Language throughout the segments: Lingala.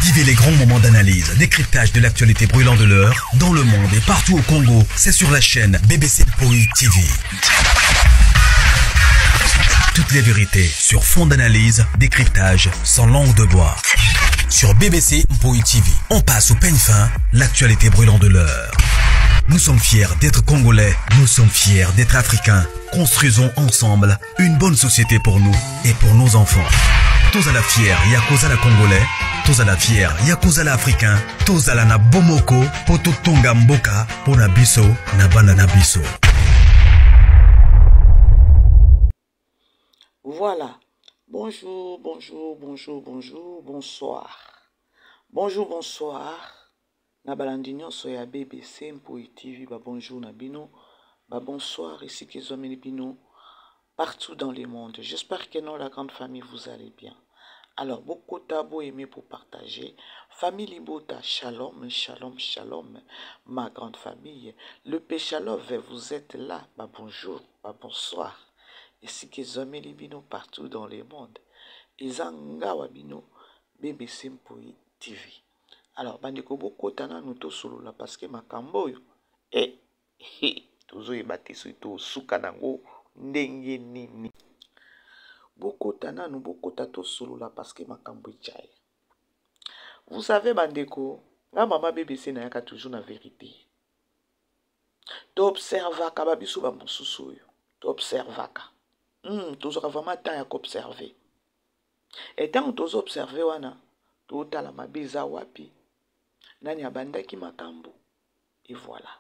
Vivez les grands moments d'analyse, décryptage de l'actualité brûlante de l'heure, dans le monde et partout au Congo. C'est sur la chaîne BBC Poi TV. Toutes les vérités sur fond d'analyse, décryptage, sans langue de bois. Sur BBC Mpoi TV, on passe au peigne fin l'actualité brûlante de l'heure. Nous sommes fiers d'être Congolais, nous sommes fiers d'être Africains. Construisons ensemble une bonne société pour nous et pour nos enfants. Tous à la fière, Yakoza la Congolais, tous à la fière, Yakoza la Africain, tous à la na Bomoko, Poto Tonga Mboka, Pona Biso, na Bana na Biso. Voilà. Bonjour, bonjour, bonjour, bonjour, bonsoir. Bonjour, bonsoir. Na balandi nyonso ya BBC Mpoi TV, ba bonjour na bino, ba bonsoir esika ezwameli bino partout dans le monde. J'espère que non, la grande famille, vous allez bien. Alors, bokota, bo aimer pour partager. Famille Libota, shalom, shalom, shalom. Ma grande famille, le Péchalov, vous êtes là. Ba bonjour, ba bonsoir. Esika ezwameli bino partout dans le monde. Eza ngawa bino, BBC Mpoi TV. Alors, bandeko bokota nanu tosolola parce que makambo oyo, eh, he, tozoyeba te soki tosuka nango ndenge nini. Bokota nanu, bokota tosolola parce que makambo ejaya. Vous savez bandeko, nga mama BBC nayaka toujours na vérité. Toobservaka ba biso ba mosusu oyo, toobservaka. Tozwaka vraiment temps ya koobserver. Et ntango tozo observer wana, totala mabe eza wapi, nani abandaki makambo, et voilà.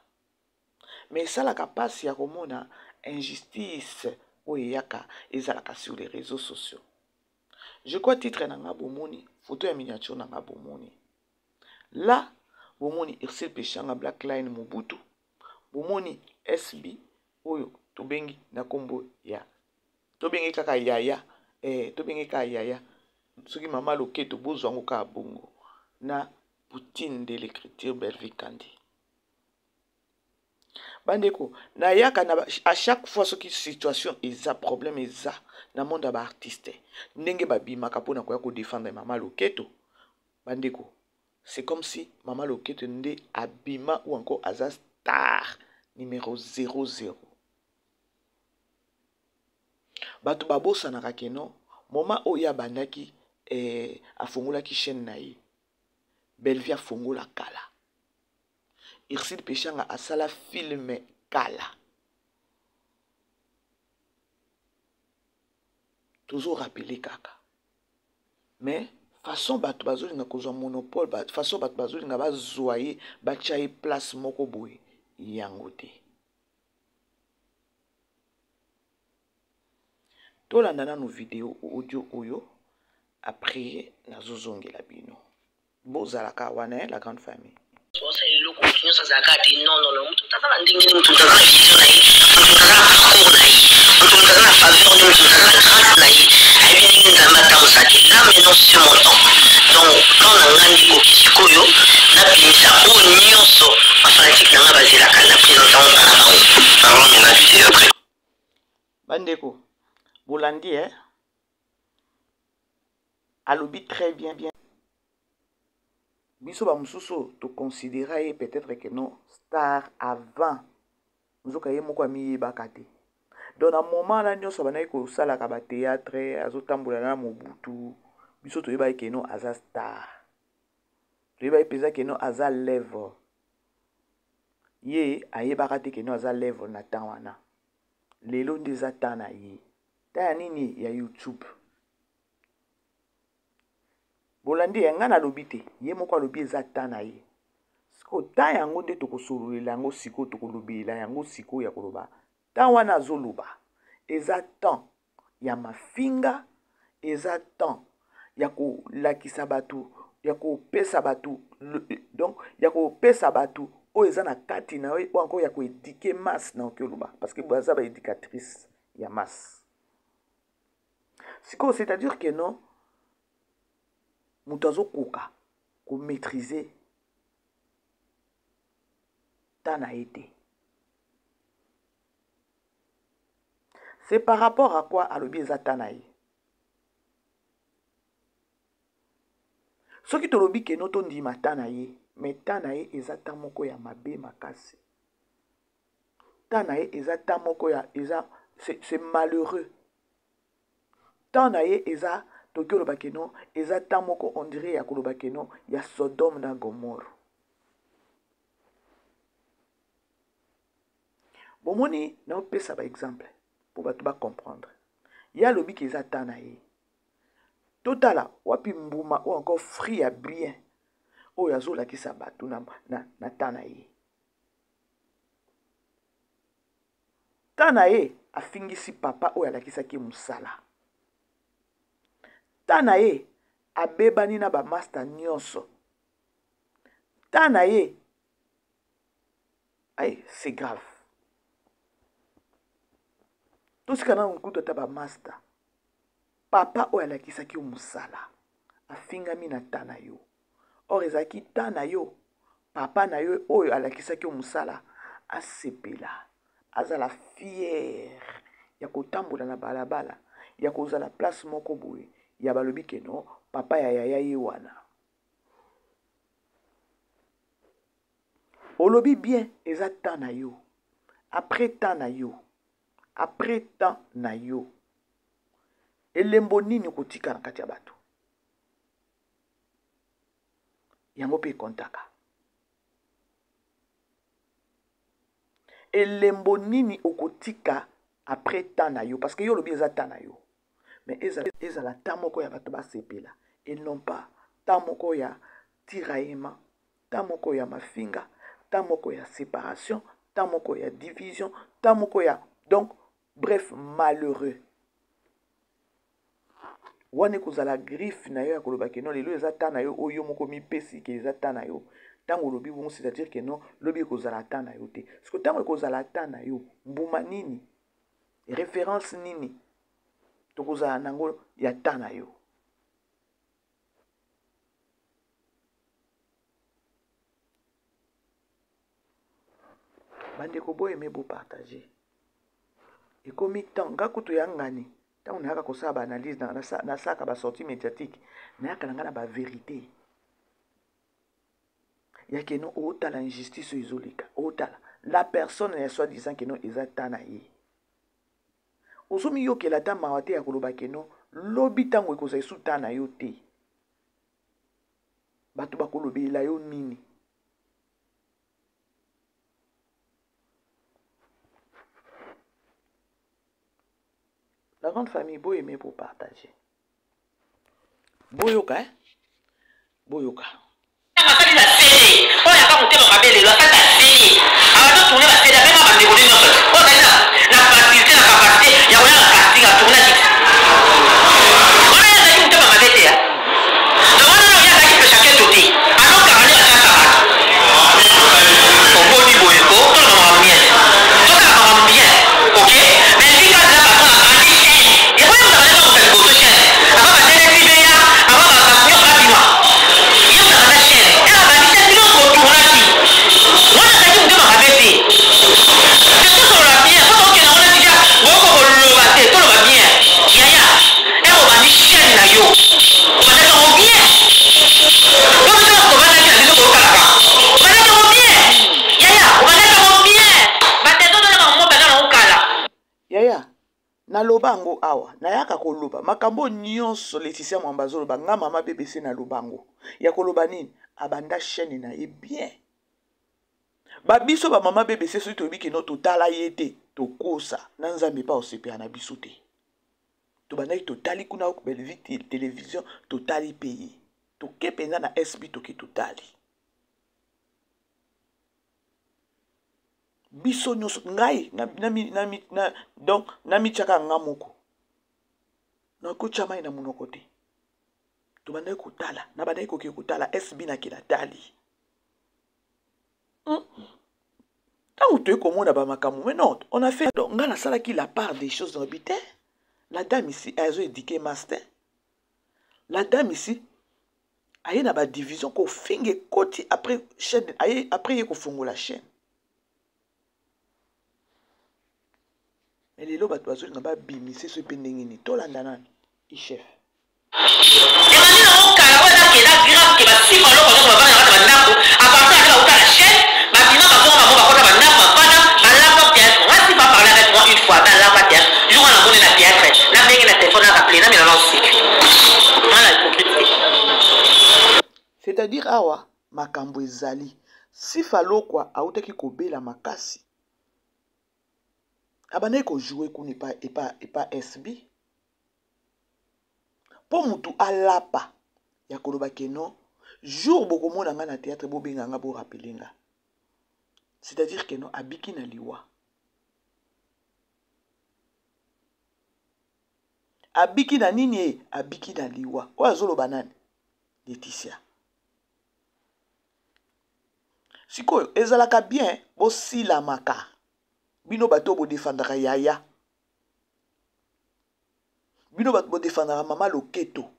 Mais esalaka pasi ya komona injustice oyo eyaka ezalaka sur les réseaux sociaux. Je crois titre na nga bomoni, photo ya miniature na nga bomoni. Là, bomoni Ursule Peshanga Black Line Mobutu, bomoni SB oyo tobengi na kombo ya tobengi kaka yaya, tobengi kaka yaya. Soki mama loketo bozwa yango kaka bongo na Poutine de l'écriture Bellevue Kandi. Bandeko, nayaka na ba, à chaque fois soki situation eza problème eza na monde ya ba artiste ndenge babimaka mpona koya ko défendre mama loketo. Bandeko, c'est comme si mama loketo nde abima ou encore aza star numéro 00. Bato babosanaka ke non, moment oyo abandaki, afongolaki chaîne na ye. Bellevue afongola kala. Ursule Peshanga asala film kala. Tozo rappeler kaka. Mais façon bato bazolinga kozwa monopole, façon bato bazolinga bazwa ye, batia ye place moko boye, yango te. Tolanda nanu video audio oyo, après nazozongela bino. Bozalaka wana, la grande famille. Osa eloko moto nyonso azalaka te. Non, non, non, moto aza na ndenge nini, moto aza na vision na ye, moto aza na parcours na ye, moto aza na faveur na ye, moto aza na grâce na ye, ayebi ndenge Nzambe atambusaka te. Là maintenant c'est mon temps, donc temps na nga nde ekoki sikoyo nabimisa oyo nyonso bafanatique na nga bazelaka na présente yango mpa na bango. Parlons maintenant du théâtre. Bandeko, bolandi, eh? Alobi très bien, bien. Biso ba mosusu to considéra ye peut-être que non star avant. Nzoka ye moko amiyebaka te. Donc na moment là nyonso bandaki kosalaka ba théâtre, azotambola na Mobutu, biso toyebaki que non aza star. Toyebaki mpenza que non aza level. Ye ayebaka te que non aza level na temps wana. Lelo nde eza temps na ye. Temps ya nini? Ya YouTube. Bolandi ya nga nalobi te, ye moko alobi eza temps na ye. Sikoyo temps yango nde tokosololela yango sikoyo, tokolobelela yango sikoyo ya koloba. Temps wana azoloba eza temps ya mafinga, eza temps ya kolakisa bato, ya kopesa bato, donc ya kopesa bato oyo eza na kati na yo, oyo encore ya koéduquer masse na oki oloba, parce que baza ba éducatrice ya masse. Sikoyo c'est-à-dire que non, moto azokoka komaîtriser temps na ye te. C'est par rapport à quoi alobi eza temps na ye. Soki tolobi que no tondima temps na ye, mais temps na ye eza temps moko ya mabe makasi. Temps na ye eza temps moko ya eza c'est malheureux. Temps na ye eza toki oloba que no eza temps moko on dirait ya koloba que no ya Sodome na Gomorre. Bomoni naopesa ba exemple mpo bato ba comprendre. Ye alobi ke eza temps na ye. Totala wapi mbuma oyo encore fruit ya bien oyo azolakisa bato na, na, na temps na ye. Temps na ye afingisi papa oyo alakisaki ye mosala. Temps na ye abebani na ba masta nyonso. Temps na ye Ay, c'est grave. Tosika nanu kutu ata ba masta. Papa oyo alakisaki yo mosala afingami na temps na yo. Or ezalaki temps na yo, papa na yo oyo alakisaki yo mosala asepela, azala fier ya kotambola na balabala, ya kozala place moko boye ya balobi ke non, papa ya yaya ye wana. Olobi bien eza temps na yo après temps na yo après temps na yo elembo nini okotika na kati ya bato yango mpe ekontaka elembo nini okotika après temps na yo parce que yo olobi eza temps na yo mais ezala, ezala temps moko ya bato basepela et non pas temps moko ya tiraillement temps moko ya mafinga, temps moko ya separation, temps moko ya division, temps moko ya donc bref malheureux. Wana ekozala griffe na yo ya koloba ke non lelo eza temps na yo oyo yo moko mipesi ke eza temps na yo. Ntango olobi bongo c'est-à-dire ke non lobi ekozala temps na yo te. Siko ntango ekozala temps na yo mbuma nini, référence nini tokozala nango ya temps na yo? Bandeko bo aimer bo partager. Ekomi temps nga kutu ya ngani ntango nayaka kosala ba analyse nasalaka ba sortie médiatique nayaka na nga na ba verité ya keno otala injustice oyo ezoleka otala la personne ya soit disant keno eza ta na ye Ozomiyokela ata mawa te ya koloba ke non lobi ntango ekozala esu temps na yo te bato bakolobelela yo nini? La grande famille bo aimer bo partager. Boyoka eh? Boyoka. Asali na sede oyo aka motema mabe lelo asali na sede abandi otourne ba sede abenga bandeko nde nyonso oyo azali na facilité na capacité ya koya na casting atournaki wana ye azalaki motema mabe te na wana oyo ye azalaki pesha keto te alokaka nde batiaka bato omoni boye ko toloba makambo bien totala makambo bien ok mais vika aza patron abandi chaîne ekoyebisa banani bakuta liboso chaîne ava batele tv ya ava bato nyonso babima Ye mutu abanda chaine heure abandi chaine bino bo tournaki wana azalaki motema mabe te te tosolola bien po tokende wana deja boko koloba te toloba bien yaya heure obandi chaine na yo obandaki yango bien po biso nyonso tovandaki na biso toyokalaka obandaki yango bien yaya obandaki yango bien batezo tona bango banda nango kala yaya Naloba yango awa, nayaka koloba makambo oyo nionso Laetitia Mwamba azoloba, nga mama BBC naloba yango. Ya koloba nini? Abanda chaine na ye bien. Ba biso ba mama BBC soki toyebi ke no totala ye te, tokosa na Nzambe pa osepela na biso te. Tobandaki totali kuna Bellevue television, totali pe ye. Toke penza na SB toke totali. Biso nyonso ngai na, na, na, na, donc namitiaka nga moko nakotya mai na monoko te tobandaki kotala nabandaki kokende kotala sb nake natali ntango hmm. toye komona bamakambo mais non on a fait donc ngai nasalaki la part des choses na bi te la dame ici azo éduquer master la dame ici aye na ba division kofinga ekoti après chaîne aye après ye kofongola chaîne mais lelo bato bazolinga babimise soki mpe ndenge nini tolanda nani ichef ebandi nango kala oyo eza ke eza grave ke basifa loko nyonso bavanda na kati ya bandako apartir ya nde bauta na chaîne babima bazonga bango bakota bandako bavanda balapa théâtre. Nga sifa parle avec moi une fois, balapa théâtre jour wana namoni na théâtre, nabengi na téléphone na rappele na mela na oseki nga na hypocrite te. C'est-à-dire awa makambo ezali Sifa Lokwa autaki kobela makasi, abandaki kojoue kuna epa, epa, epa SB mpo mutu alapa ya koloba ke non, jour bokomona nga na théâtre bobenga nga borapele nga, c'est-à-dire ke non, abiki na liwa, abiki na nini e abiki na liwa. Oyo azoloba nani? Leticia. Sikoyo ezalaka bien bosilamaka bino bato oyo bodefandaka yaya, bino bato bodefandaka mama loketo.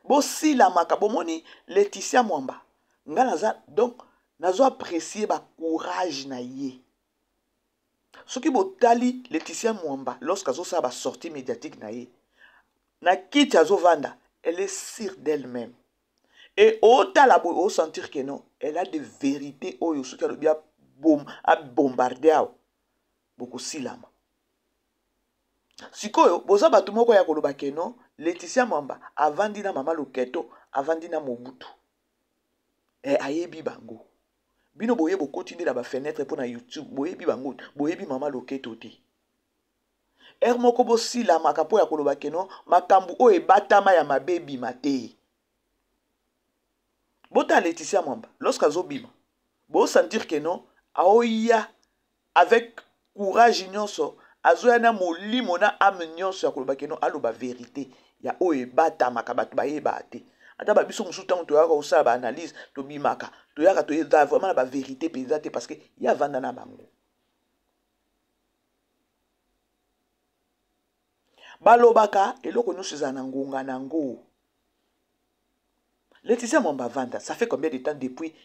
Bosilamaka, bomoni Leticia Mwamba, nga naza donc nazo apprécier ba courage na ye. Soki botali Leticia Mwamba lorsque azosala ba sortie médiatique na ye na kiti azovanda, elle est sûre d'elle-même. Et otala boye osentir que non, elle a des vérités oyo soki alobi abombarde awa bokosilama. Sikoyo boza bato moko ya koloba ke non, Leticia Mwamba avandi na mama Loketo, avandi na Mobutu, e ayebi bango. Bino boye bokoti nde na bafenetre mpo na YouTube, boyebi bango, boyebi mama Loketo te. Ere moko bosilamaka mpo ya koloba ke non, makambo oyo ebatama ya mabe ebima te. Botala Leticia Mwamba lorsque azobima, bosentir ke non, aoya avec courage nyonso, azoya na molimo na ame nyonso ya koloba ke non, aloba verité ya oyo ebatamaka bato bayebaka te. Ata babiso mosusu ntango toyaka kosala baanalyse, tobimaka, toyaka toyeza vraiment na baverité mpenza te, parce que ye avanda na bango. Balobaka eloko nyonso ezala na ngonga na yango. Leticia Mwamba avanda, ça fait combien de temps depuis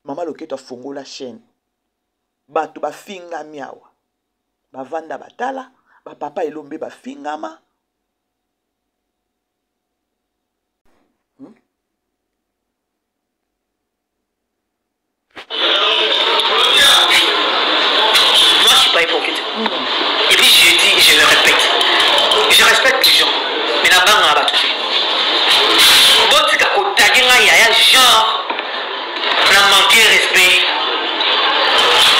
mama Loketo afongola chaîne? Bato bafingami awa, bavanda batala, bapapa Elombe bafingama. Moi, je suis pas hypocrite. Et puis, je dis, je le répète, je respecte les gens, mais la banque va tout. Botika kotage nga yaya genre na manquer respect,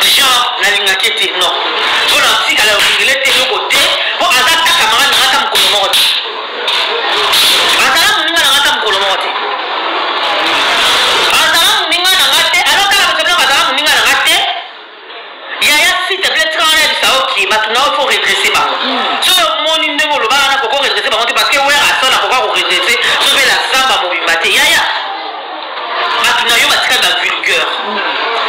genre nalingaki ete non, mpo na tikala okengele te eloko te, mpo aza ta camarade nanga ata mokolo moko te, azala moninga nanga ata mokolo moko te, azala moninga nanga te. Alors kala moto biloko azala moninga nanga te. Yaya, s'il te plaît, tika wana, yebisa yo ki bato na yo faut redresser bango. Soki omoni ndenge olobaka na koko redresser bango te, parce que wer asala akoka koredresser soki mpe la zamba mobimba te. Yaya, bato na yo batikali bavulgaire,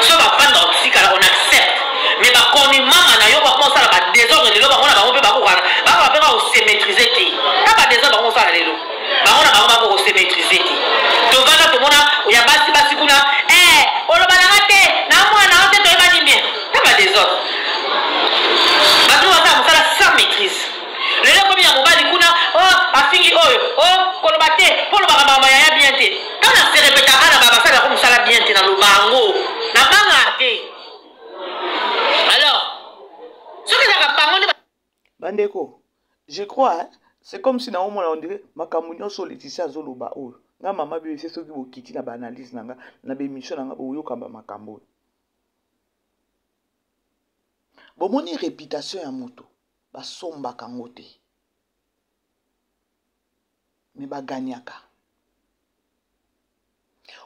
so bafanda otikala, on accepte, mais bakoni mama na yo bakoma osala badésordre lelo, bango na bango mpe bakokana, bakoka mpe bakose maîtrise te. Ta badésordre bango osala lelo, bango na bango bako kose maîtrise te. Tovanda tomona ya basi basi kuna, eh, oloba nanga te na mwana yo te, toyebani bien. Ta badésordre, bato basala mosala sans maîtrise. Lelo ekomi ya mobali kuna, oh, afingi oyo, oh, koloba te mpo olobaka makambo yaya bien te. Ntango na se répétaka na basalelako mosala bien te, naloba yango, nabangaka te. Alors soki ezalaka bango nde Bandeko, je crois, hein, c'est comme si naomona on dirait makambo nyonso Leticia azoloba oyo. Nga mama BBC, soki bokiti na baanalyse na nga na baémission na nga, boyoka ba makambo oyo. Bomoni réputation ya moto basombaka yango te, me baganyaka.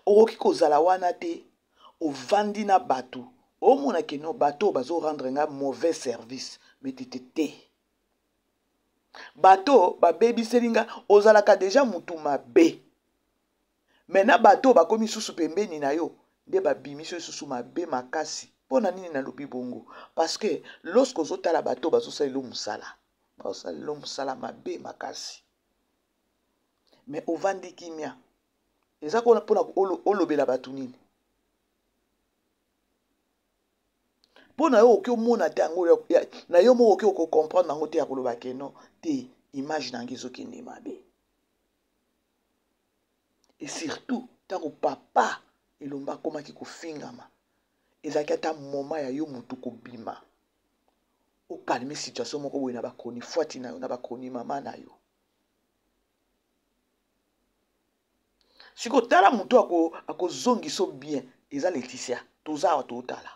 Okoki kozala wana te, ovandi na bato, omona ke no, bato oyo bazorendre nga mauvais service, me tete te, bato babebiseli nga. Ozalaka deja mutu mabe, me na bato oyo bakomi susu pembeni na yo nde babimisi yo susu mabe makasi. Mpo na nini nalobi bongo? Parce que lorsque ozotala bato bazosalela mosala, bazosalela mosala mabe makasi, me ovandi kimia, eza mpona olobela bato nini? Mpo na yo okoki omona te yango, na yo moko okoki okocomprendre yango te ya koloba ke non te, image na yango ezokende mabe. Et surtout ntango papa Elombe akomaki kofingama, ezalaki ata moment ya yo motu kobima okalme situation moko boye na bachronifuati na yo, na bachronimama na yo. Sikoyo tala motu akozongiso bien eza Laetitia. Toza awa totala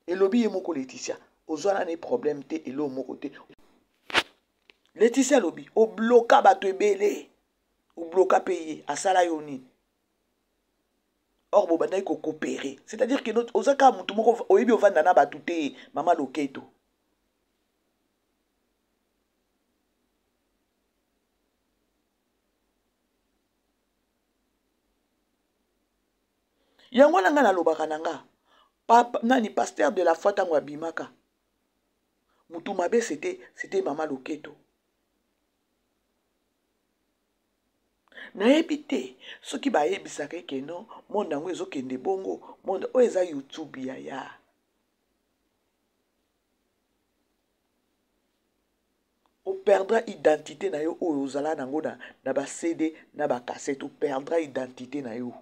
elobi ye moko Laetitia, ozwa nani problème te, eloo moko te. Laetitia alobi obloka bato ebele, obloka mpe ye asala yo nini? Or bobandaki kokopere, c'est-à-dire que oza kaka motu moko oyebi ovanda na bato te, mama loketo. Yango wana ngai nalobaka na nga papa nani pasteur de la foi, ntango abimaka mutu mabe, c'était mama loketo. Nayebi te soki bayebisaka eke no monde yango ezokende bongo, monde oyo eza YouTube yaya. Operdra identité na yo oyo ozala nango na ba CD na ba cassette, operdra identité na yo.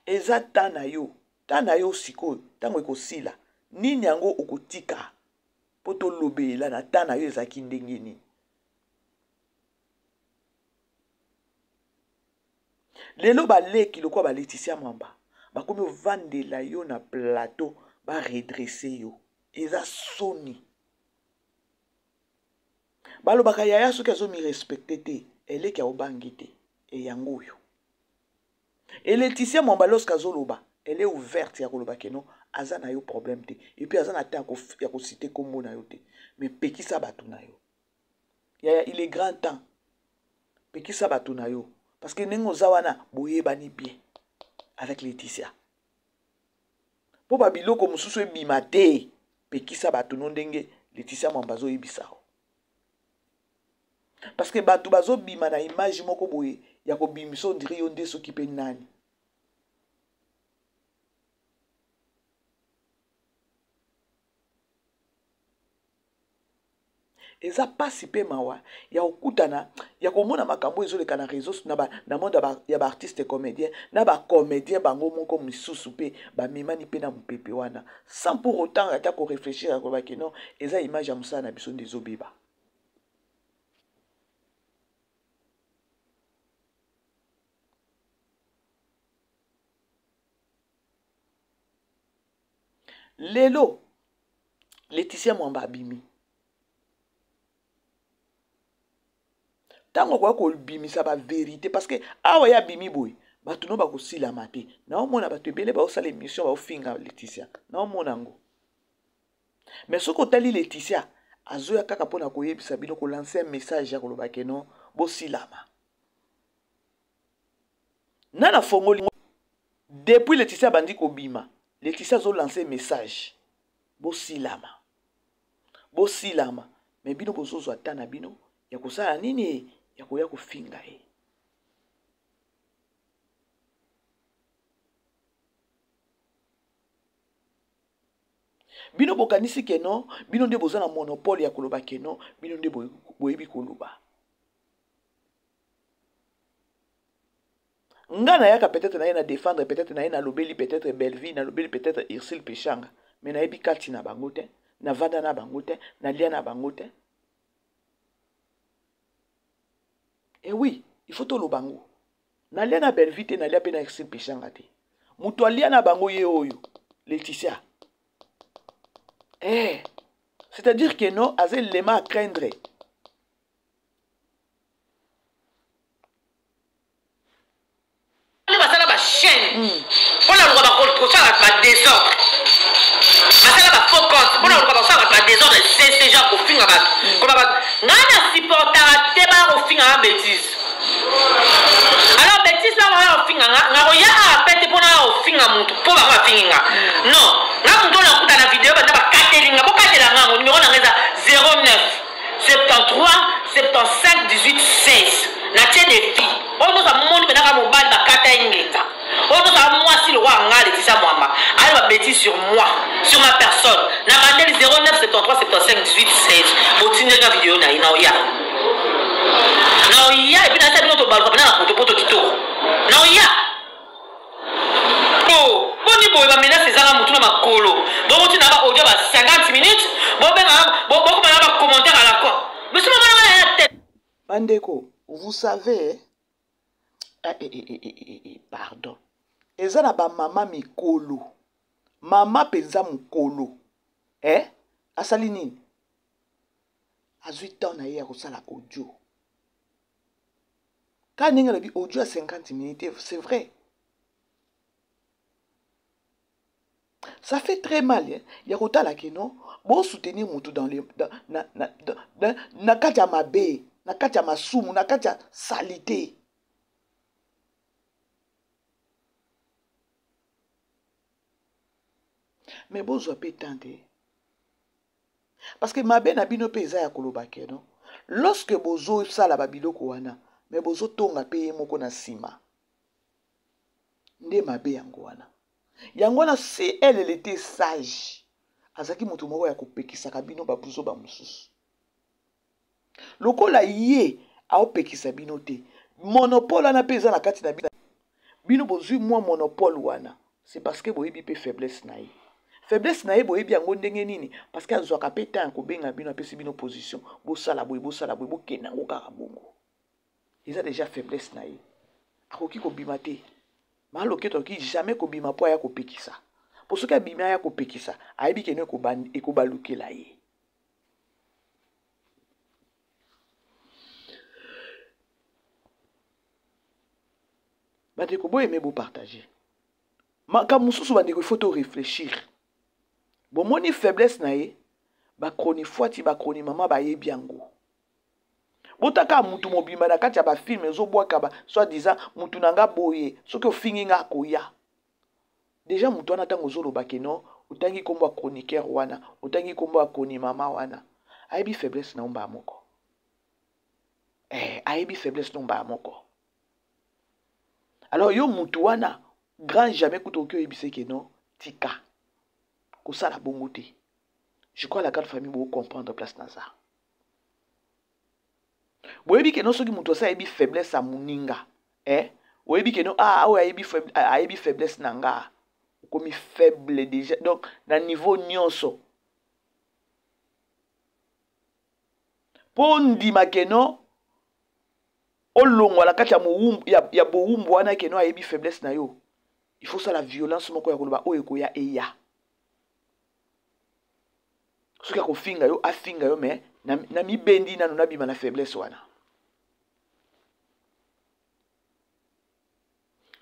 Eza ta na yo, ta na yo sikoyo ntango ekosila nini yango okotika mpo tolobela na ta na yo ezalaki ndenge nini. Lelo baleki lokola ba Laetitia Mwamba bakomi ovandela yo na plateau, ba redresser yo, eza soni. Balobaka yaya soki azomi respecte te, eleki aobangi te, eyango oyo. Et Laetitia Mwamba lorsque azoloba, elle est ouverte ya koloba ke non, aza na yo problème te, et puis aza na temps ya kosite kombo na yo te, mais pekisa bato na yo. Yaya, il est grand temps pekisa bato na yo, parce que ndenge oza wana boyebani bien avec Laetitia, mpo ba biloko mosusu ebima te. Pekisa bato no ndenge Laetitia Mwamba azoyebisa yo, parce que bato bazobima na image moko boye ya kobimisa ondiri yo nde soki mpe nani. Eza pasi pe mawa ya kokutana, ya komona makambo ezoleka na réseau, na monde ya baartiste comédien, na bacomédien bango moko misusu mpe bamemani mpe na mopepe wana, sans pour autant ata korefléchir ya koloba ke non, eza image ya mosala na biso nde ezobeba. Lelo Laetitia Mwamba abimi, ntango akoya kobimisa baverité, parce que awa ye abimi boye, bato no bakosilama te. Naomona bato ebele baosala émission, baofinga Laetitia, naomona yango. Mais soki otali Laetitia azoya kaka mpona koyebisa bino, kolancer message ya koloba ke non, bosilama. Nana fongoli depuis Laetitia abandi kobima, Laetitia azolancer message bosilama, bosilama. Mais bino bozozwa ata na bino ya kosala nini, ya koya kofinga ye. Bino bokanisi ke non, bino nde boza na monopole ya koloba ke non, bino nde boyebi koloba. Nga nayaka peut-être naye na défendre, peut-être naye nalobeli peut-être Bellevue, nalobeli peut-être Ursule Peshanga, mais nayebi kati na bango te, navanda na bango te, nalia na bango te. Eh oui, il faut toloba ngo. Nalia na Bellevue te, nalia pe na Ursule Peshanga te. Moto alia na bango ye oyo, Laetitia. Eh, c'est-à-dire que non, aza élément à craindre. Nde basala ba chaîne mpona luka bakosala bato ba désordre, basala ba faux compte mpona luka bakosala bato ba désordre, cc genre kofinga bato koma bato. Ngai na supportaka te baya kofinga nga bêtise. Alors bêtise na baya kofinga nga, nga koya awa pe te mpona ya kofinga motu mpo bango bafingi nga. Non, nga motu oyo nakuta na video banda bakateli nga, bokatela nga yango. Numero na nga eza 09 73 75 18 16. Natie defi. Oyo nyonso amoni mpenaka mobali bakata ye ngenza. Oyo nyonso amwasi lokola nga Laetitia Mwamba. Ayo ba bêtise sur moi, sur ma personne. Na bandeli 09 73 75 18 16. Botindeli nga video na ye na oya. Na oya et puis na bino tobaluka mpenza na potopoto kitoko. Na oya. Oh, boni boye ba menace ezanga mutu na makolo. Bokotinda ba audio ba 50 minutes, bobenga bokoma na ba commentaire à la con. Biso mama na ya tête. Bandeko, vous savez, eh, eh, eh, eh, eh, eh, pardon. Eza na ba mama mikolo. Mama penza mukolo. Eh? Asali nini? Azwi temps na ye ya kosala audio. Kaka ndenge alobi audio ya 50 minutes, c'est vrai. Ça fait très mal, hein? Ya kotala ke non, bo soutenir mutu dans le dans, na, na, dans, na, na kati ya mabe, na kati ya masumu, na kati ya salite. Mais bozwa pe temps te. Parce que mabe na bino pe eza ya koloba ke non. Lorsque bozo sala ba biloko wana, mais bozo tonga pe ye moko na sima. Nde mabe yango wana. Yango wana si elle, elle était sage, azalaki moto moko ya kopekisaka bino ba buzoba mosusu. Lokola ye aopekisa bino te, monopole wana pe eza na kati na bino. Bino bozwi mwa monopole wana, c'est parce que boyebi pe faiblesse na ye. Faiblesse na ye boyebi yango ndenge nini? Parce que azwaka pe temps ya kobenga bino, apesi bino position, bosala boye, bosala boye, bokende yango kaka bongo. Eza déjà faiblesse na ye. Akoki kobima te. Ma loketo akoki jamais kobima po aya kopekisa. Po soki abimi aya kopekisa, ayebi ke no ekobalukela ye. Bandeko bo aimer bo partager. Makambo mosusu bandeko il faut to réfléchir. Bomoni faiblesse na ye, ba chronifuati, ba chronimama bayebi yango. Botaka mutu mobimba na kati ya ba film ezobwaka ba soit disant mutu na nga boye soki ofingi nga akoya. Deja mutu wana ntango ozoloba ke non otangi kombo ya chroniqueur wana, otangi kombo ya chronimama wana, ayebi faiblesse na yo mbala moko. Ayebi faiblesse na yo mbala moko. Alors yo mutu wana grand jamais kutu okoki oyebisa ke non tika kosala bongo te. Je crois la grande famille bo comprendre place naza. Boyebi ke non soki mutu asa ayebi faiblesse ya muninga, oyebi ke non, ah, oyo ayebi faiblesse na nga, okomi faible déjà, donc na niveau nyonso. Po ndima ke non, olongwa na kati ya mowumbu, ya, ya bowumbu wana ke non ayebi faiblesse na yo. Il faut sala violence moko ya koloba oyo ekoya eya. Soki akofinga yo, afinga yo, mais na mibendi nanu nabima na faiblesse wana.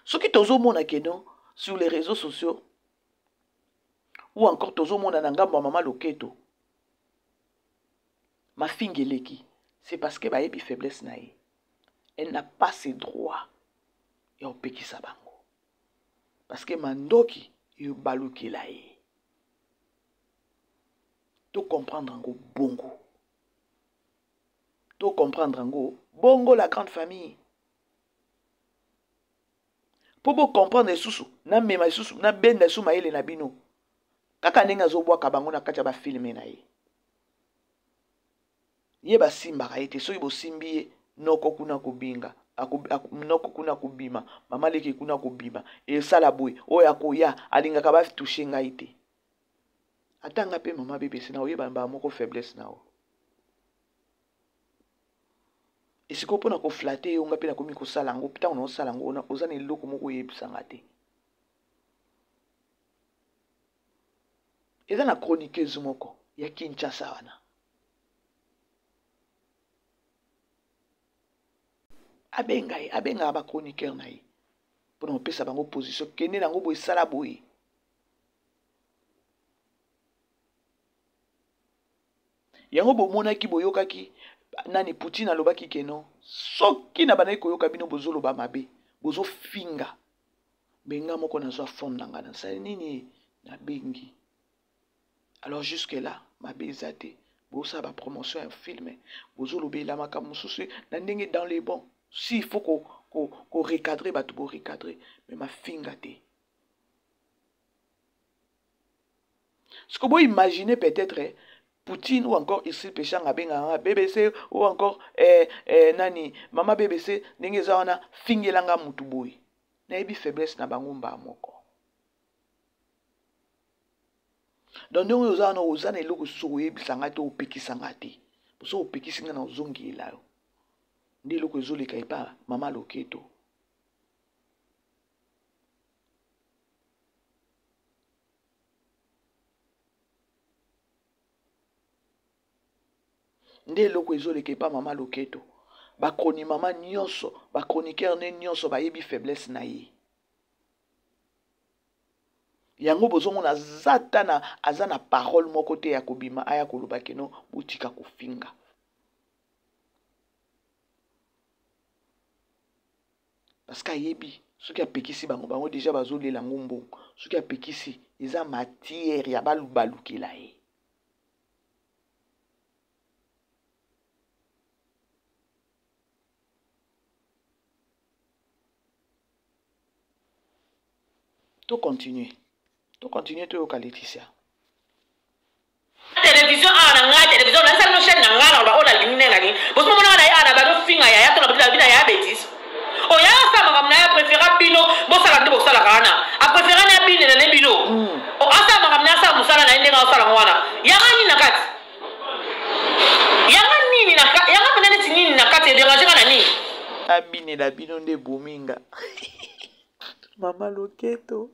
Soki tozomona ke non sur les réseaux sociaux ou encore tozomona na ngambo ya mama Loketo mafinga eleki, c'est parce que bayebi faiblesse na ye. Elle n'a pas ses droits ya kopekisa bango parce que mandoki ebalukela ye. To comprendre yango bongo, to comprendre yango bongo la grande famille. Po bo comprendre lisusu, na mema lisusu, na benda lisusu mayele na bino. Kaka ndenge azobwaka bango na kati ya ba filme na ye. Ye basimbaka ye te, soki bosimbi ye noko kuna kobinga, noko kuna kobima, mama leki kuna kobima, esala boye, oyo akoya, alingaka ba toucher ngai te. Ata nga pe mama BBC na oyeba mbala moko faiblesse na yo. Esiko mpona koflate yo nga pe nakomi kosala yango, ntango naosala yango wana oza na eloko moko oyebisa nga te. Eza na chroniqueuse moko ya Kinshasa wana. Abenga ye, abengaka ba chroniqueur na ye mpona kopesa bango position, kende nango boye, sala boye. Yango bomonaki, boyokaki nani Poutine alobaki ke non, soki na bandaki koyoka bino bozoloba mabe, bozofinga, me nga moko nazwa phone na nga, nasali nini, nabengi. Alors jusque là mabe eza te, bosala ba promotion ya film, bozolobela makambo mosusu na ndenge dans les bons. S'il faut ko ko ko recadrer bato bo recadrer, mais mafinga te. Ce que vous imaginez peut-être eh, Poutine ou encore Isil Peshanga abengaka BBC ou encore eh, eh, nani mama BBC ndenge eza wana fingelanga mutu boye nayebi faiblesse na bango mbaa moko. Donc ndenge oyo oza wana oza na eloko soki oyebisa ngai te opekisa ngai te soki opekisi ngai na ozongela yo nde eloko ezoleka epa mama loketo. Nde eloko ezoleka epa mama loketo ba chroni mama nyonso ba chroniqueur ne nyonso bayebi faiblesse na ye yango bozomona aza ata na aza na parole moko te ya kobima aya koloba keno botika kofinga. Parce que ayebi soki apekisi bango, bango deja bazolela ngo mbongo. Soki apekisi eza matière ya balubalukela ye. To continuer. To continuer toyoka Laetitia. Television awa na ngai television na sala no chaîne na ngai na ba oyo nalingi nde nalingi bosi momona nga na ye awa na bano finga yaya to na bino na yaya betise oyo yaya asala makambo na ye aprefera bino bosala nde bosalaka wana aprefera na binela ne bino mm. asala makambo na ye asala mosala na ye ndenge asala yango wana yanga nini na kati yanga nini na kati yanga mpenza neti nini na kati ederange nga na nini abinela bino nde bominga mama loketo.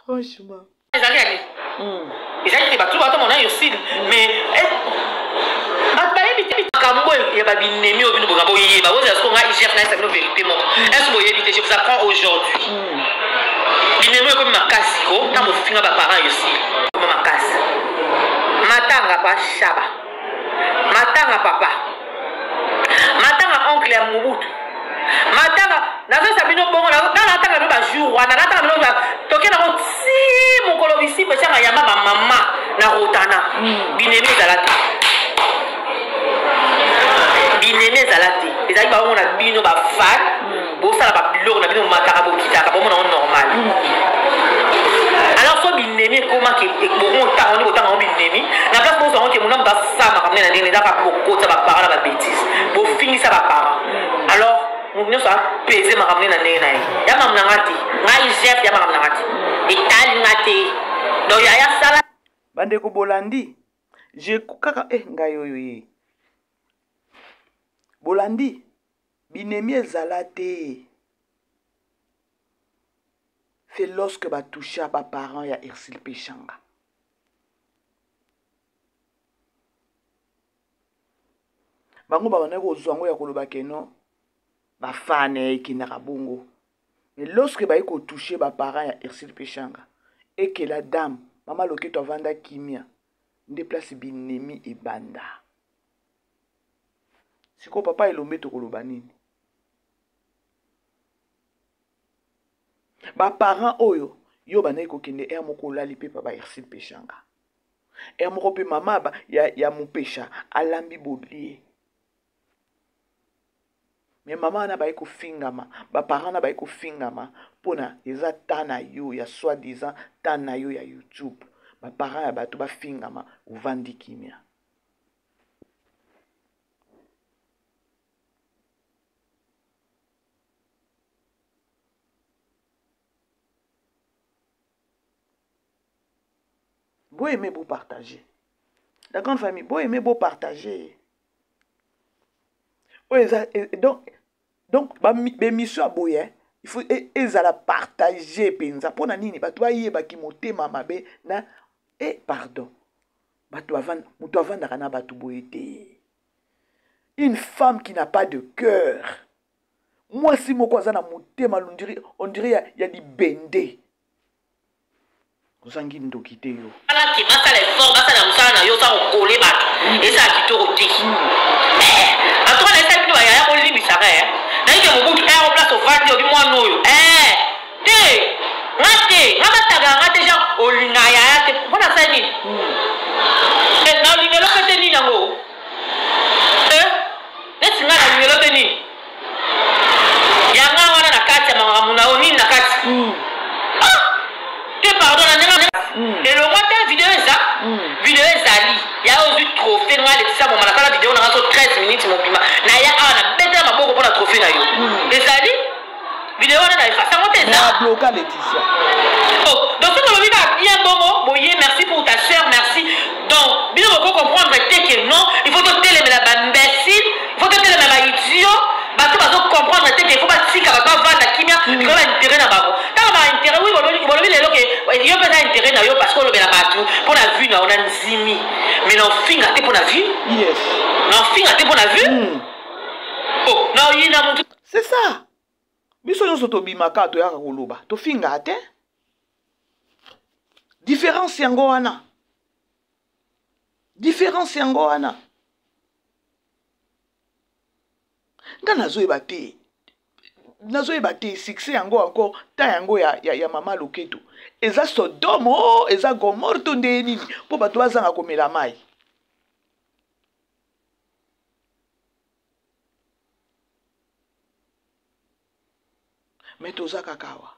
Franchement. Ezali ya nini? Mm. Ezali te bato bato mona Ursule mm. mais eh, bato bayebi te makambo ya babinemi oyo bino boka boyeba bozala soko ngai igf nayesa bino verité moko mm. est-ce boyebi te je vous apprends aujourd'hui mm. binemi ekomi makasi ko ntango bofinga baparent Ursule ekoma makasi matanga pa shaba matanga papa matanga oncle ya mobutu matanga nazoyesa bino bongo natanga bino bajour wana natanga bino toke nango ti mokolo bisimba etianga yamba bamama na rotana hmm. binemi ezala te binemi ezala te ezali bango na bino bafan hmm. bosala babiloko na bino bomataka bokitaka bomona yango normal hmm. alors so binemi ekomaki bongo ntango nde botanga yango binemi na place bozwa yango ke mona moto asamaka mne na ndenge ezaka bokotisa baparent na babétise bofingisa baparent alors moto nyonso apese makambo nde na ndenge na ye ya makambo na nga te ngai jef ya makambo na nga te etali nga te donc yaya sala bandeko bolandi je kaka eh ngai oyo ye bolandi binemi ezala te c'est lorsque batoucha baparent ya Ursule Peshanga bango babandaki kozwa yango ya koloba ke non bafane ekendaka bongo mais lorsque baye kotouche baparent ya Ursule Peshanga ekela dame mama loketo avanda kimia nde place binemi ebanda sikoyo papa elombe tokoloba nini baparent oyo yo bandaki kokende heure moko olali mpe pa ba Ursule Peshanga heure moko mpe mama ba, ya, ya mupesha alambi bolie me mama wana baye kofingama baparent wana baye kofingama mpona eza ta na yo ya soi disant ta na yo ya youtube baparent ya bato bafingama ovandi kimia Bo aimer, bo partager. La grande famille, bo aimer, bo partager. Oyo eza donc donc ba émission ya boye hein, il faut ezala partager penza pona nini bato bayeba ki motema mabe na eh pardon. Bato avanda moto avandaka na bato boye te. Une femme qui n'a pas de cœur. Mwasi moko aza na motema lundiri on dirait ya, ya libende. Ozangi ndoki te yo. Wana ke basala effort basala mosala na yo oza kokole bato ezala kitoko te en tout cas nayesaki bino bayaya bolimbisaka e nayebi ke mobutu ero place ovandi obi mwana oyo eh te nga te nga batagaka nga te genre olinga yaya te mpo nasali nini naolinga eloko te nini yango neti nga na Elongwa te, video eza. Video ezali ya ozwi trophée nga Laetitia Mwamba, nasala video na nga so 13 minutes mobima naya awa nabetela maboko mpo na trophée na yo. Ezali video wana na efase yango te, eza abloka Laetitia. Oh, donc soki olobi kaka bien bongo boye, merci pour ta sœur, merci. Donc bino boko comprendre te que non, il faut totelemela baimbécile, il faut totelemela baidiot, bato bazo comprendre te que il faut batika bato bavanda kimia likolo ba intérêt na bango. Ntango ba intérêt, oui, bolobi lelo ke yo mpe eza intérêt na yo parce que olobela bato mpo na vue na yo, na ndimi, mais na ofinga te mpo na vue. Na ofinga te mpo na vue. Oh, na oyina motu. C'est ça, biso nyonso tobimaka, toyaka koloba, tofingaka te. Différence yango wana, différence yango wana. Nga nazoyeba te, nazoyeba te succès yango encore ta yango ya mama Loketo eza Sodome o eza Gomore to ndeye nini mpo bato bazanga komela mai. Mais toza kaka awa.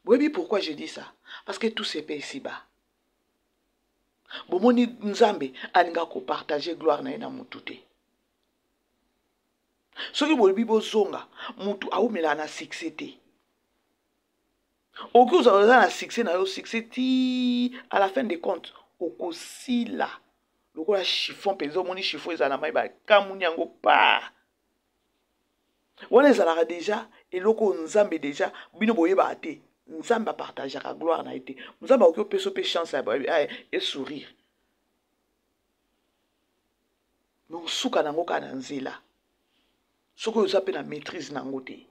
Boyebi pourquoi je dis ça? Parce que tout se paie ici bas. Bomoni, Nzambe alingaka kopartage gloire na ye na mutu te. Soki bolobi bozonga, mutu awumelaka na succès te. Okoki ozala oza na succès na yo, succès ti à la fin de compte okosila lokola chiffon mpenza. Omoni chiffon ezala na mai, bakamuni yango pa wana, ezalaka deja eloko oyo Nzambe deja. Bino boyebaka te, Nzambe apartageaka gloire na ye te. Nzambe akoki opesa mpe chance ya esourire, mais osuka nango kaka na nzela soki oza mpe na maîtrise nango te.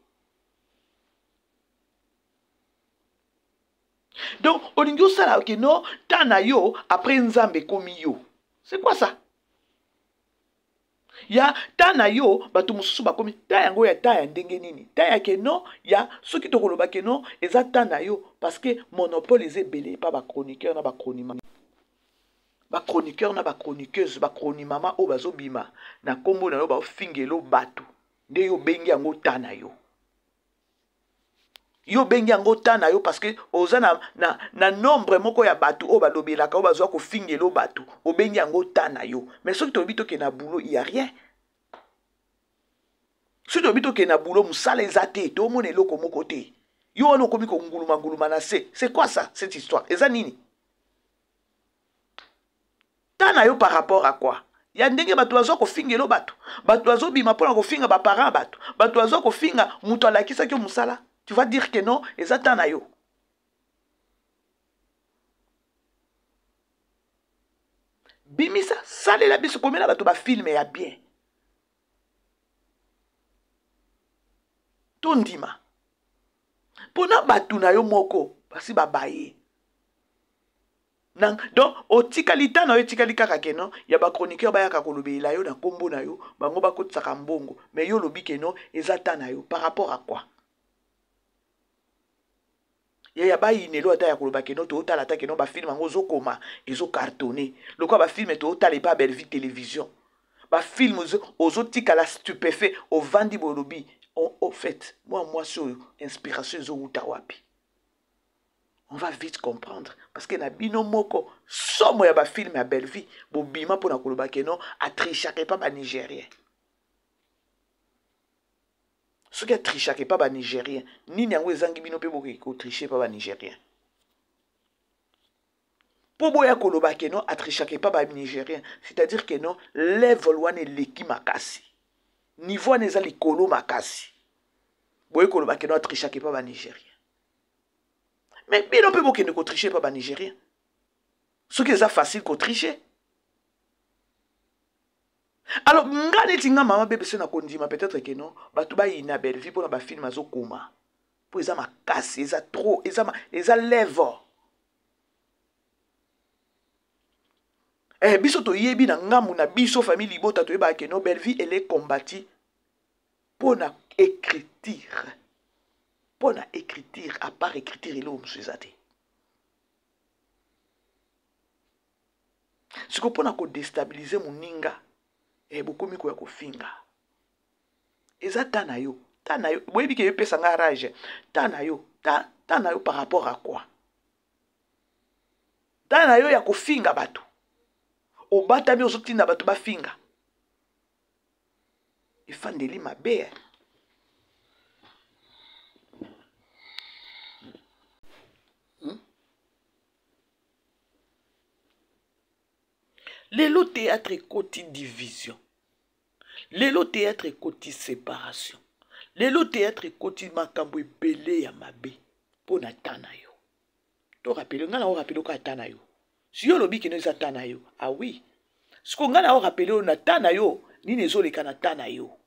Donc olingi osala ke no ta na yo, après Nzambe ekomi yo. C'est quoi ça ya ta na yo? Bato mosusu bakomi ta yango ya ta ya ndenge nini? Ta ya ke no ya soki tokoloba ke no eza ta na yo parce que monopole eza ebele epa bachroniqueur na bachronima, bachroniqueur na bachroniqueuse, bachronimama oyo bazobima na nkombo na yo, baofingelo bato nde yo obengi yango ta na yo. Yo obengi yango ta na yo parce que oza na nombre moko ya bato oyo balobelaka, oyo bazwa kofingelo bato, obengi yango ta na yo. Mais soki tolobi tokende na boulot, y a rien. Soki tolobi tokende na boulot, mosala eza te, tomona eloko moko te. Yo wana okomi konguluma-nguluma na se. C'est quoi ça, cette histoire? Eza nini ta na yo par rapport à quoi? Ya ndenge bato bazwa kofingelo bato, bato bazobima mpona kofinga baparent ya bato, bato bazwa kofinga moto alakisaki yo mosala, tu vas dire que non, eza ta na yo. Bimisa, salela biso, komela bato bafilme ya bien, tondima mpona bato na yo moko basi babaye na. Donc otikali ta na yo, etikali kaka keno ya bachroniqueur bayaka kolobela yo na nkombo na yo, bango bakotisaka mbongo, mais yo olobi keno eza ta na yo par rapport à quoi? Yaya, bayinelo ata ya koloba keno tootala ata keno bafilme yango ozokoma ezocartonne lokola bafilme tootala epa Bellevue Télévision, bafilme ozotikala stupéfait, ovandi boye, olobi: "Au fait, mwa mwasi oyo, inspiration ezowuta wapi?" On va vite comprendre parce que na bino moko somo ya bafilme ya Bellevue, bobima mpona koloba keno atrichaka epa banigérien. Soki atrichaka epa banigérien, nini yango ezangi bino mpe bokoki kotriche epa banigérien mpo boya koloba keno atrichaka epa banigérien? C'est-à-dire que non, level wana eleki makasi, niveau wana eza likolo makasi. Boye koloba keno atrichaka epa banigérien, mais bino mpe bokende kotriche epa banigérien soki eza facile kotriche. Alors nga neti nga mama BBC na kondima peut-être que non, bato bayina Bellevue mpona bafilme azokoma mpo eza makasi, eza trop, eza level. Biso toyebi na ngambu na biso, famille libota, toyebaka ke no, Bellevue, elle est combattue mpona écriture, mpona écriture. À part écriture, eloko mosusu eza te. Sikoyo mpona kodestabilize moninga, bokomi koya kofinga eza ta na yo, ta na yo. Boyebi ke epesa nga rage. Ta na yo, ta na yo par rapport à quoi? Temps na yo ya kofinga bato. Obatami ozotinda bato bafinga. Efandeli mabe eh. Lelo théâtre ekoti division. Lelo théâtre ekoti séparation. Lelo théâtre ekoti makambo ebele ya mabe mpo na temps na yo. To rappeler nga na o rappeler ka temps na yo. Si yo olobi kino eza temps na yo. Ah oui. Siko nga na o rappeler yo na temps na yo nini ezoleka na temps na yo.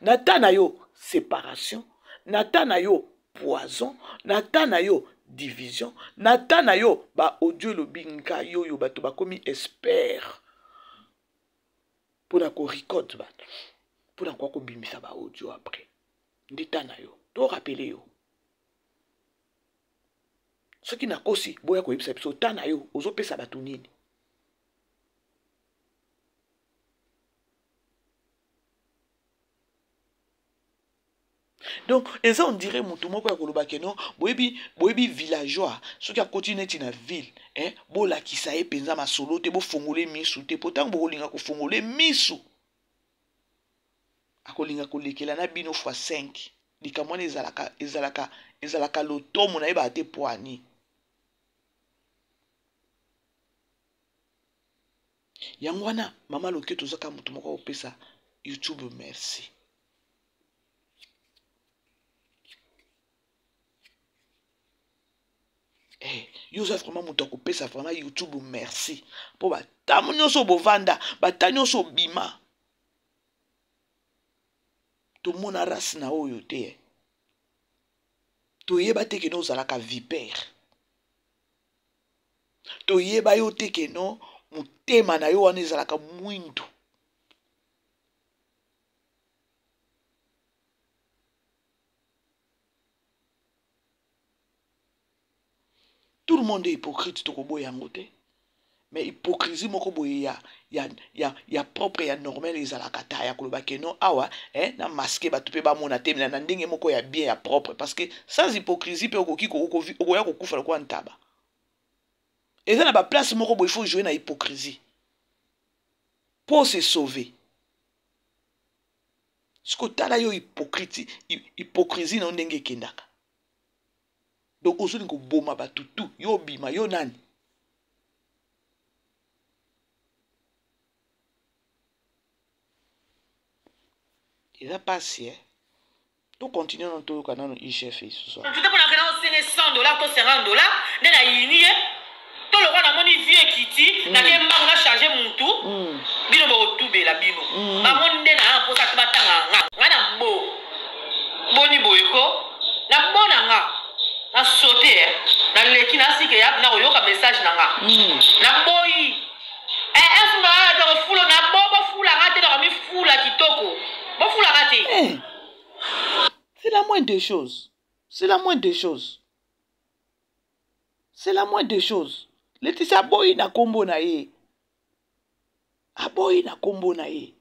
Na temps na yo séparation, na temps na yo poison, na temps na yo division, na temps na yo ba audio elobi ngai oyo bato bakomi espère mpo na korecord bato mpo na koya kobimisa ba audio après nde temps na yo to rappeler yo soki nakosi boya koyebisa biso temps na yo ozopesa bato nini. Donc eza on dirait mutu moko ya koloba ke non, boyebi, boyebi villageois soki akoti neti na ville, eh, bolakisa ye mpenza masolo te, bofongole misu te, po ntango bokolinga kofongole misu akolinga kolekela na bino fois 5. Likambo wana ezalaka, ezalaka, ezalaka lotomo na ye ba te poani. Yango wana mama Loketo ozaka moto moko akopesa YouTube merci. Eh, yo oza vraiment moto akopesa vraiment YouTube merci mpo batamu nyonso bovanda, bata nyonso obima, tomona race na oyo te, eh. Toyeba te keno ozalaka vipère, toyeba yo te keno motema na yo wana ezalaka mwindu. Tout le monde est hypocrite, tokoboya yango te. Mais hypocrisie moko boye ya, ya, ya, ya propre ya normal ezalaka ta ya koloba ke non awa, eh, na masque bato pe bamona te, na ndenge moko ya bien ya propre, parce que sans hypocrisie pe okoki ko, okovi, okoya kokufa lokola ntaba. Eza na ba place moko boye il faut jouer na hypocrisie pour se sauver. Siko tala yo hypocrite, hypocrisie na yo ndenge ekendaka. Donc ozolinga koboma bato tout, yo obima, yo nani? Eza pasi, eh? To continue nano, toyoka nano IGF lisusu. Mutu te pona kena osenge 100 dollars to 50 dollars nde na yini ye to lokwa namoni vie ekiti, nake mbangu na charge mutu, bino bokotubela bino bango nde na ya mposa te batanga nga nga na bo boni boye ko na bo na nga na saute, eh. Na leki na sike ya na koyoka message na nga. Na boyi, eh, efunga nga te kofulo na bo bofula nga te na komifula kitoko bofula nga te. Eh. C'est la moindre des choses. C'est la moindre des choses. C'est la moindre des choses. Laetitia aboyi na kombo na ye. Aboyi na kombo na ye.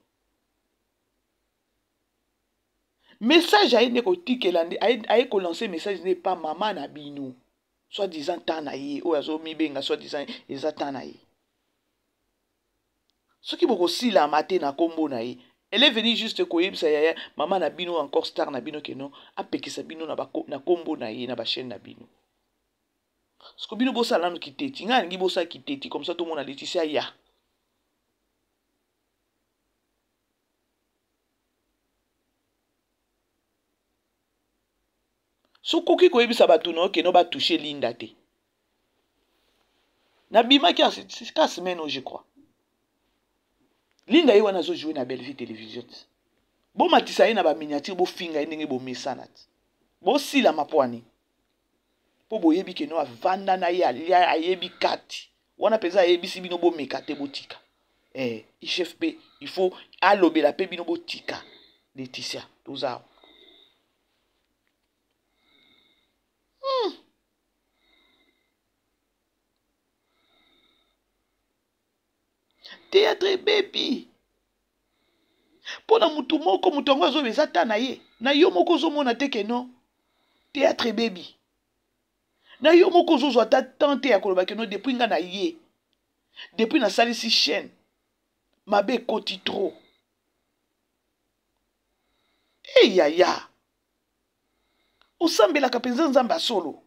Message aye nde kotikela nde, aye, aye kolancer message nde pa mama na bino. Soit disant temps na ye, oyo azomibenga soit disant eza temps na ye. Soki bokosilama te na kombo na ye, elle est venue juste koyebisa yaya mama na bino encore star na bino ke non, apekisa bino na ba, na kombo na ye na ba chaîne na bino. Siko bino bosala nanu kiteti, ngai nalingi bosala kiteti comme ça tomona Laetitia ya. Sokoki koyebisa bato na yo ke no ba toucher Linda te. Nabimaki ya ka semaine oyo je crois. Linda ye wana azo jouer na Bellevue Télévision ti. Bomatisa ye na ba miniature bofinga ye ndenge bomesana ti. Bosilama po ani. Po boyebi ke no avanda na ye alia ayebi kati. Wana penza ayebisi bino bomeka te botika. Eh, IGF pe il faut alobela pe bino botika. Laetitia, toza. Théâtre ebebi. Mpo na mutu moko, mutu yango azoba eza ta na ye. Na yo moko ozomona te ke non. Théâtre ebebi. Na yo moko ozozwa ata temps te ya koloba ke non depuis nga na ye. Depuis nasalisi chaîne, mabe ekoti trop. Hey yaya, osambelaka mpenza Nzambe ya solo?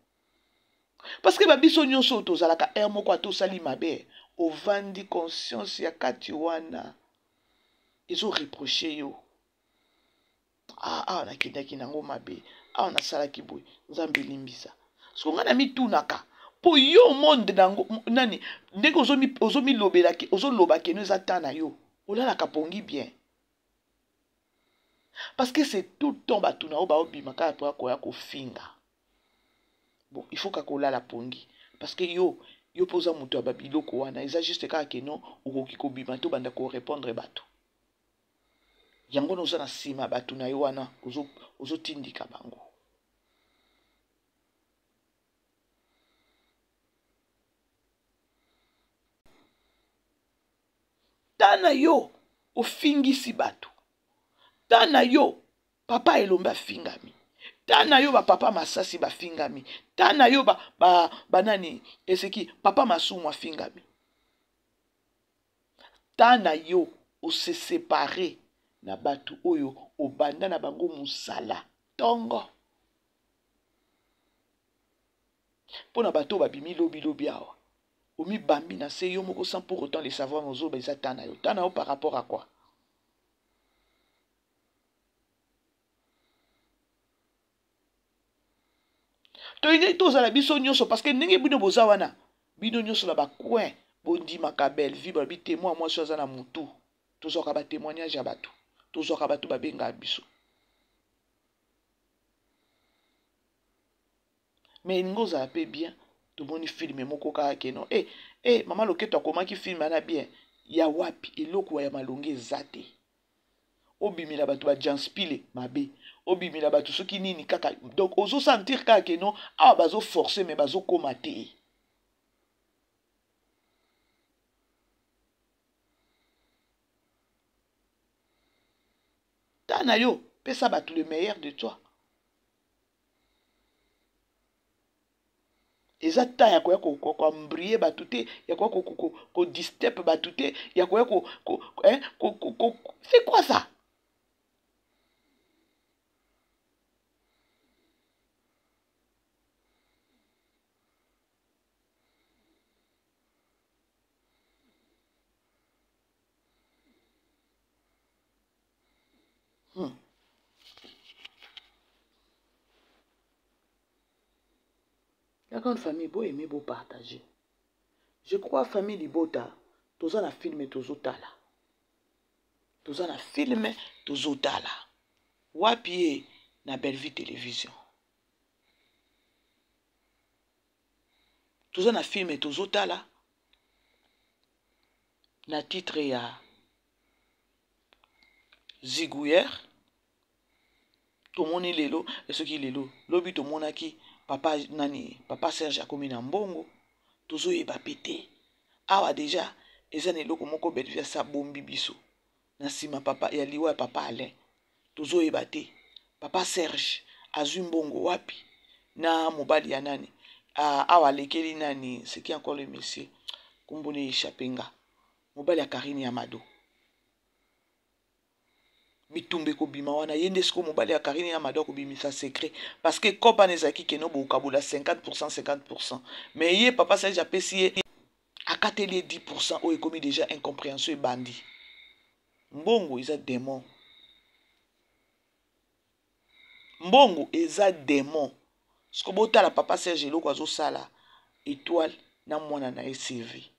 Parce que ba biso nyonso oyo tozalaka heure moko ata osali mabe, ovandi conscience ya kati wana ezo reprocher yo. Ah, awa nakendaki nango mabe, awa nasalaki boye, Nzambe limbisa. Siko ngai namitunaka mpo yo monde nango nani ndenge ozomilobela ozoloba keno eza temps na yo, olalaka pongi bien. Parce que c'est tout le temps bato na yo baobima kaka mpo ya koya kofinga. Bon, il faut kaka olala pongi parce que yo yo mpo oza moto ya babiloko wana, eza juste kaka keno okoki kobima te obanda korépondre bato. Yango wana oza na nsima bato na yo wana ozotindika bango. Ta na yo ofingisi bato, ta na yo papa Elombe afingami, ta na yo bapapa Masasi bafingami, ta na yo banani ba, eseki papa Masumu afingami, ta na yo ose separe na bato oyo obanda na bango mosala tongo. Mpo na bato oyo babimi lobi lobi awa, omibambi na se yo moko sans pour autant le savoir, ozoba eza ta na yo, ta na yo par rapport à quoi? Tolingi tozala biso nyonso parce que ndenge bino boza wana, bino nyonso na ba coin bondimaka Bellevue, balobi témoin mwasi aza na mutu. Tozwaka ba témoignage ya bato, tozwaka bato babengaka biso. Mais elingi ozala pe bien, tomoni film moko kaka keno eh, eh, mama Loketo akomaki film wana bien ya wapi? Eloko ya malongi eza te. Obimela bato ba janspile mabe, obimela bato soki nini kaka, donc ozo sentir kaka keno awa bazo forcer mais bazo koma te. Ta na yo, pesa bato le meilleur de toi. Eza temps ya koya koambrie bato te, ya koya kodistep bato te, ya koya ko, ko, eh, ko, ko, ko, c'est quoi ça? La grande famille, bo aimer, bo partager. Je crois famille Libota, toza na film tozotala. Toza na film tozotala. Wapi ye na Bellevue Télévision. Toza na film tozotala na titre ya Zigouilleur. Tomoni lelo, soki lelo lobi tomonaki papa nani, papa Serge akomi na mbongo, tozoyeba pe te. Awa deja eza na eloko moko Bellevue asa bombi biso na nsima papa ya liwa ya papa Alain, tozoyeba te papa Serge azwi mbongo wapi na mobali ya nani. Awa alekeli nani, c'est qui encore le monsieur, kombo ne échappé nga, mobali ya Karine ya Mado. Bitumba ekobima wana, ye nde sikoyo mobali ya Karine ya Mado akobimisa secret parce que cope wana ezalaki keno bokabola 50% 50%, mais ye papa Serge apesi ye, akateli ye 10% oyo ekomi déjà incompréhension ebandi. Mbongo eza démon, mbongo eza démon. Siko botala papa Serge eloko azosala étoile na mwana na ye Sylvie.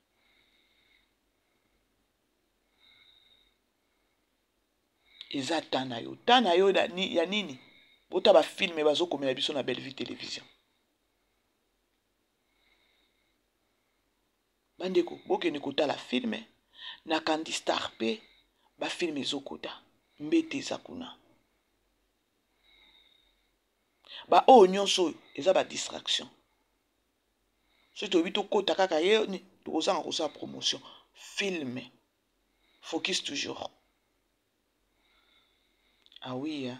Eza ta na yo, ta na yo ya nini? Bota ba filme bazokomela biso na Bellevue Télévision. Bandeko, bokende kotala filme na Candy Star pe ba filme ezokota, mbete eza kuna. Ba oyo nyonso oyo eza ba distraction. Soki toyebi tokota kaka ye ni tokozanga kosala promotion. Filme focus toujours. Ah oui, hein.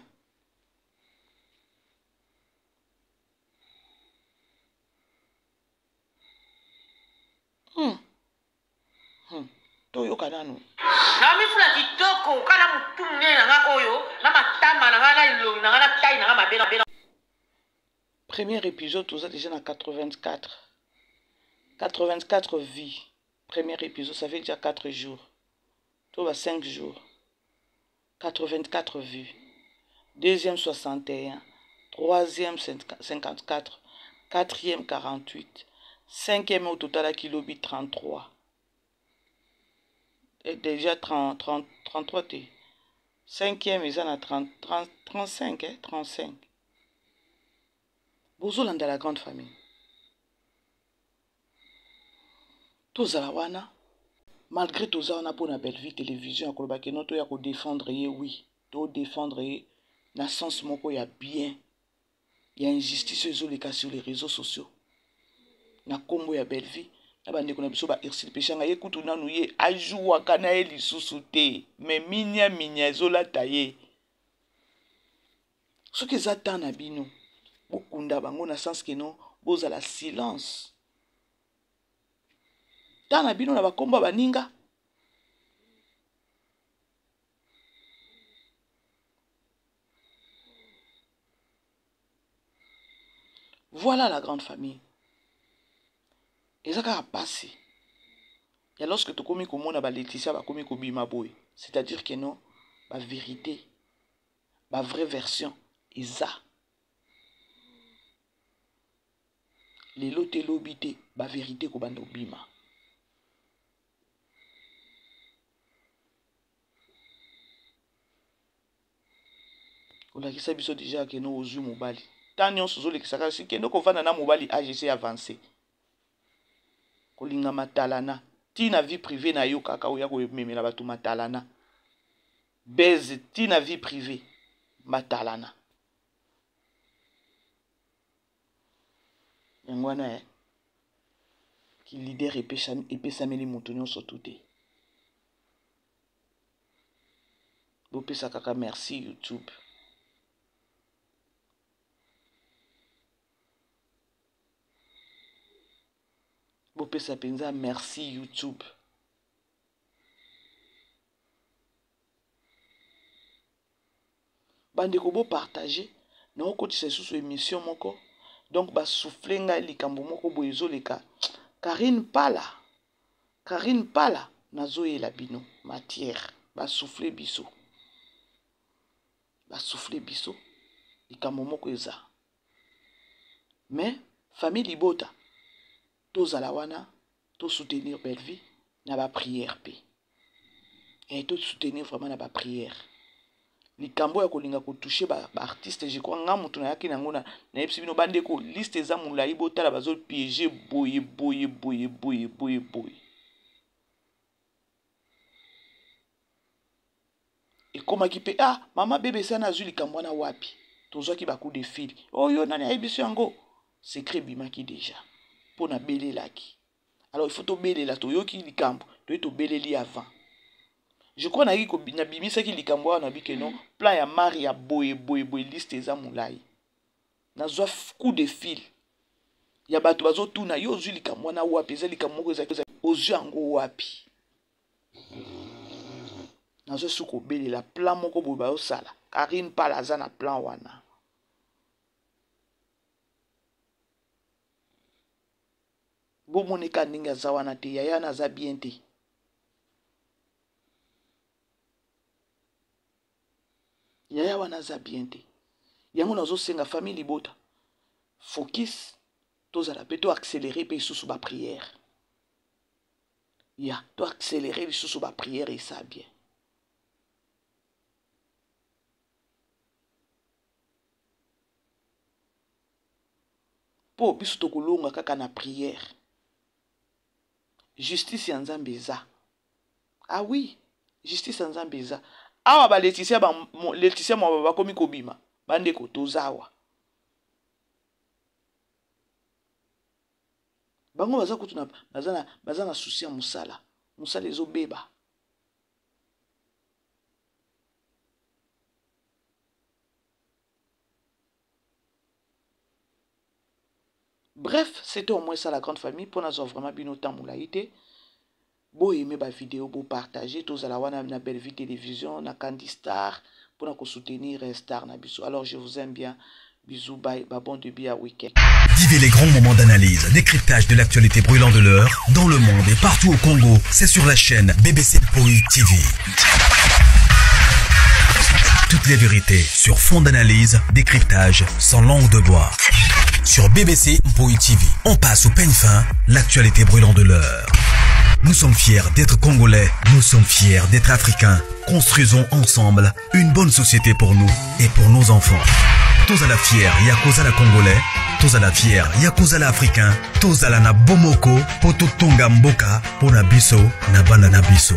Toyoka nanu. Namifula kitoko kaka na motu monene na nga oyo na matama na nga na elongi na nga na taille na nga mabe na Premier épisode toza déjà na 84 84 vie. Premier épisode, ça fait déjà 4 jours, to ba 5 jours, 84 vues. Deuxième, 61. Troisième, 54. Quatrième, 48. Cinquième, au total à lobi, 33. Et déjà 30, 30, 33 te. Cinquième eza na 30, 30, 35, eh, 35. Bozolanda la grande famille. Tozala wana, malgré toza wana mpona Bellevue Télévision ya koloba keno toya kodefendre ye. Oui, todefendre ye na sens moko ya bien ya injustice oyo ezoleka sur les réseaux sociaux na nkombo ya Bellevue na bandeko na biso ba Ursule Peshanga. Ye kutu nanu ye ajuwaka na ye lisusu te, me minya minya ezolata ye. Soki eza temps na bino, bokunda bango na sens keno bozala silence. Temps na bino na bakombo ya baninga. Voilà la grande famille. Eza kaka pasi ya lorsque tokomi komona ba Laetitia bakomi kobima boye, c'est-à-dire que non, ba vérité, ba vraie version eza lelo te, lobi te, ba vérité kobanda obima. Olakisa biso deja ke no ozwi mobali, ntan nyonso ozolekisa kaka si kende kovanda na mobali, agc avance kolinga matalana ti na vie privée na yo, kaka oya komemela bato matalana beze ti na vie privée matalana. Yango wana eh, ki leader epesameli moto nyonso tu te. Bopesa kaka merci YouTube. Bopesa mpenza merci YouTube. Bandeko, bopartage. Naokotisa lisusu émission moko, donc basouffle ngai likambo moko boye ezoleka. Karine Pala, Karine Pala, nazoyela bino matière. Basouffle biso, basouffle biso likambo moko eza. Mais famille libota, tozala wana, tosoutenir Bellevue na baprière mpe e tosoutenir vraiment na baprière. Likambo ya kolinga kotouche baartiste, je crois nga moto nayaki nango, nayebisi bino bandeko, liste eza molai. Botala, bazopiéger boye boye boye boye boye boye. Ekomaki mpe ah, mama bebe esana azwi likambo wana wapi? Tozwaki bacoup de fil oyo nani ayebi biso yango. Secret ebimaki déjà mpo nabelelaki. Alors il faut tobelela. Toyoki likambo, toye tobeleli avant. Je crois nayaki nabimisaki likambo awa na bikeno plan ya mari ya boye boye boye. Liste eza molai. Nazwa coup de fil ya bato bazotuna: yo ozwi likambo wana wapi? Eza likambo moko eza, ozwi yango wapi? Nazwa su kobelela plan moko boye bazosala. Karine Pala aza na plan wana. Bomoneka ndenge aza wana te, yaya wana aza bien te. Yaya wana aza bien te. Yango nazosenga famille libota, focus, tozala mpe toaccéléré mpe lisusu baprière ya toaccéléré lisusu baprière, esa bien. Mpo biso tokolonga kaka na prière. Justice ya Nzambe eza. Ah oui, justice ya Nzambe eza awa. Baleticia, ba Leticia mwa bakomi kobima. Bandeko, toza awa. Bango baza kutu na, baza na souci ya mosala. Mosala ezobeba. Bref, c'était au moins ça la grande famille. Mpo nazwa vraiment bino temps molai te. Bo aimer ba video, bo partager, tozala wana na Bellevue Télévision, na Candy Star pour na soutenir eh, Star na biso. Alors je vous aime bien. Bisous, bye, bah, bon début à week-end. Vivez les grands moments d'analyse, décryptage de l'actualité brûlante de l'heure, dans le monde et partout au Congo. C'est sur la chaîne BBC Poi TV. Toutes les vérités sur fond d'analyse, décryptage, sans langue de bois. Sur BBC Mpoi TV, on passe au peigne fin l'actualité brûlante de l'heure. Nous sommes fiers d'être Congolais, nous sommes fiers d'être Africains. Construisons ensemble une bonne société pour nous et pour nos enfants. Tozala fier ya kozala Congolais, tozala fier ya kozala Africain, tozala na bomoko po totonga mboka po na biso na bana na biso.